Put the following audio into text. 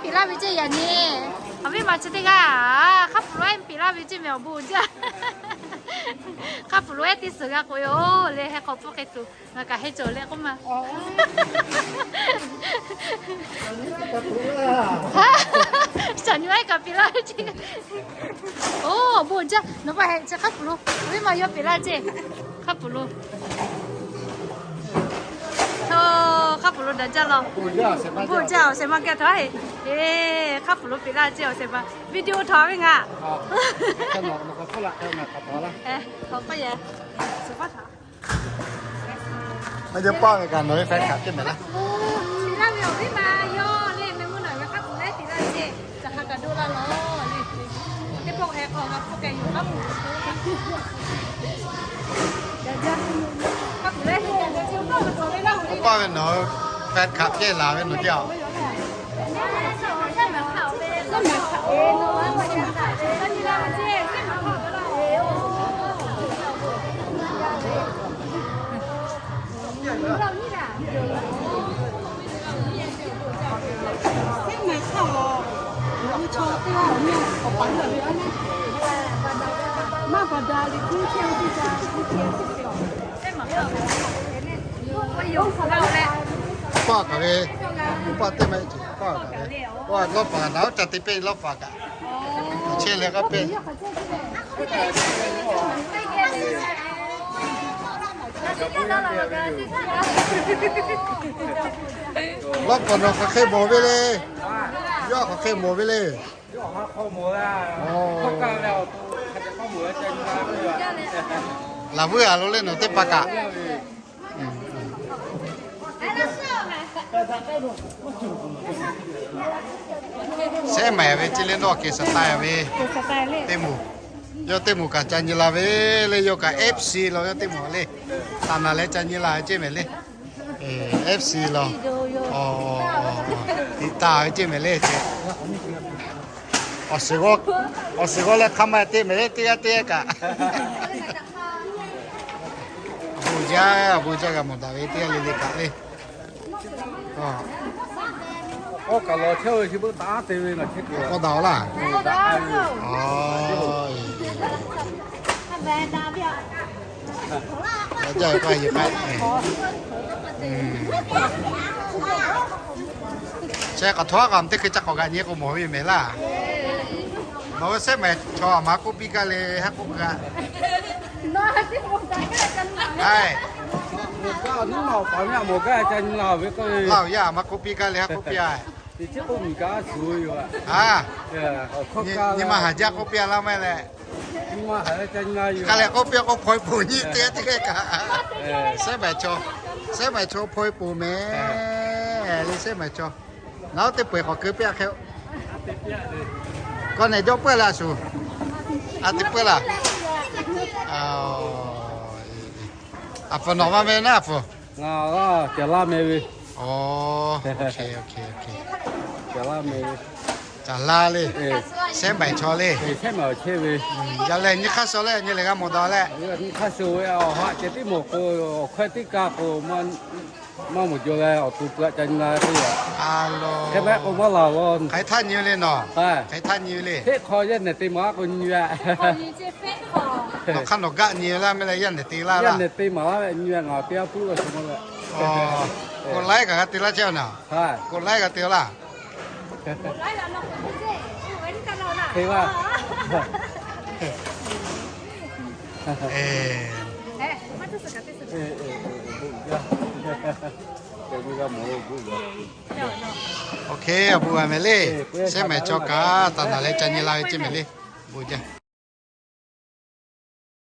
Piˍ laˇ ve ceˇ yaꞈ nyi. Awˬ viˉ ma chi teˇ g'aˇ hk'a pfuhˍ lo ehˉ piˍ laˇ ve ceˇ meh awˬ bon jaˇ. Hk'a pfuhˍ lo ehˉ teˇ suhˍ g'a k'oꞈ e-oˬ le, heh k'awꞈ pfuhˇ k'ai tuˬ ngaˬ kaꞈ heh cawˬ leh k'oˆ ma. Shaˍ nyi ehˉ kaꞈ piˍ laˇ ve ceˇ. Oˬ, awˬ bon jaˇ. Nawˬ pa heh chi hk'a pfuhˍ lo, awˬ viˉ ma yawˇ piˍ laˇ ceˇ. Hk'a pfuhˍ lo, hk'a pfuhˍ lo daꞈ jaˇ law. Bon jaˇ, awˬ shehˍ ma gaˇ htawˇ heˆ. Eˬ, hk'a pfuhˍ lo piˍ laˇ ceˇ awˬ shehˍ ma. Video htawˇ ve ngaˬ. Maˇ jaˇ paˇ ve kaꞈ nawˬ ve fan hk'aˬ teˇ mehˍ laˇ. Piˍ laˇ ve awˬ viˉ ma yawˇ le, meh mvuhˇ naw ve hk'a pfuhˍ leh piˍ laˇ ceˇ. Caˬ hk'a kaꞈ doˆ laˇ law le. Teˇ pawˆ heh k'awꞈ g'a hpfuhˆ k'ai yoˬ hk'a pfuhˍ. Oˇ paˇ ve nawˬ hui fan hk'aˬ kehˉ laˬ ve nawˬ jaˇ-oˬ. Paˇ kaꞈ ve, paˇ teˇ ma, paˇ kaꞈ ve, paˇ lawˇ paˍ naˍ oˉ ca te peˆ lawˇ paˍ kaꞈ, chehˇ leh k'aˇ peˆ. Lawˇ paˍ nawˬ hk'aˬ hk'e mawˬ ve le. Yawˇ hk'aˬ hk'e mawˬ ve le. Laˬ vuiˬ a lo le nawˬ teˇ paˇ kaꞈ. Shehˉ mehˍ ve ceˇ le, nawˬ kehˬ saˍ taˍ ve teˇ moˍ. Yawˇ teˇ moˍ kaꞈ ca nyi la ve le, yawˇ kaꞈ F C law yawˇ teˇ moˍ le. Taˍ naˍ leh ca nyi la ceˇ mehˍ le. F C law, tiꞈ taˍ ve ceˇ mehˍ le ce. Awˬ suhˍ g'awˇ leh hk'a ma te mehˍ le, teˇ g'aˇ teˇ g'aˇ kaꞈ. Bon jaˇ, bon jaˇ g'a mawˬ daꞈ ve teˇ g'aˇ le le kaꞈ le. K'awꞈ daꞈ-oˬ laˇ. Chehˇ k'aꞈ htaw aˉ k'aꞈ teˇ hkui ca k'awꞈ g'aꞈ nyi k'o mawˬ ve mehˍ laˇ. Nawˬ hui shehˉ mehˍ chaw a ma k'oˆ piˇ gaˇ le, haˉ k'oˆ gaˇ. Laˇ-oˬ yaˇ a ma k'oˆ piˇ gaˇ le, haˉ k'oˆ piˇ a. Nyi ma haˍ jaˇ k'oˆ piˇ a laˇ mehˍ leh. Hk'a leh k'oˆ piˇ k'o hpaw e poˬ nyi teˇ g'aˇ teˇ g'aˇ kaꞈ. Shehˉ mehˍ chaw, shehˉ mehˍ chaw hpaw e poˬ mehˍ le, shehˉ mehˍ chaw. Naˬ oˉ teˇ peu eˬ k'awꞈ keu piˇ a hk'e. K'awꞈ nehˬ jawˇ peuˬ laˇ shuˍ. A te peuˬ laˇ. A pfuhˍ nawˬ ma meh naˉ a pfuhˍ. Ngaˬ a caˬ laˇ meh ve. Caˬ laˇ le. Shehˉ mehˍ chaw le. Yaꞈ lehˬ nyi hk'aˇ suh leh nyi lehˬ g'a mawˬ daꞈ leh. Nyi hk'aˇ suh ve awˬ ha ceh tiˉ mawˬ k'o, awˬ hkawehˇ teˇ ka k'o, maˇ mawˬ jaw leh awˬ to peuˬ aꞈ ca nyi la ve k'o, hk'e mehˆ k'o maˇ laˬ law. Hk'aˬ htaˇ nyi ve le nawˬ. Hk'aˬ htaˇ nyi ve le. Teˇ hk'aw yaˇ nehˬ te maˍ laˇ k'o nyi ve. Nawˬ hk'aˇ nawˬ gaˆ nyi ve laˇ mehˍ leh yaˇ nehˬ te laˇ laˇ. Yaˇ nehˬ te maˍ laˇ ve nyi ve ngaˬ te a puiˉ ve. K'oˆ laiˉ kaꞈ g'a te laˇ chehˇ a naˬ. K'oˆ laiˉ g'a te laˇ. Awˬ hk'e awˬ bon g'a mehˍ le. Shehˉ mehˍ chaw kaꞈ taˍ naˍ leh ca nyi la ve ceˇ mehˍ le. Bon jaˇ.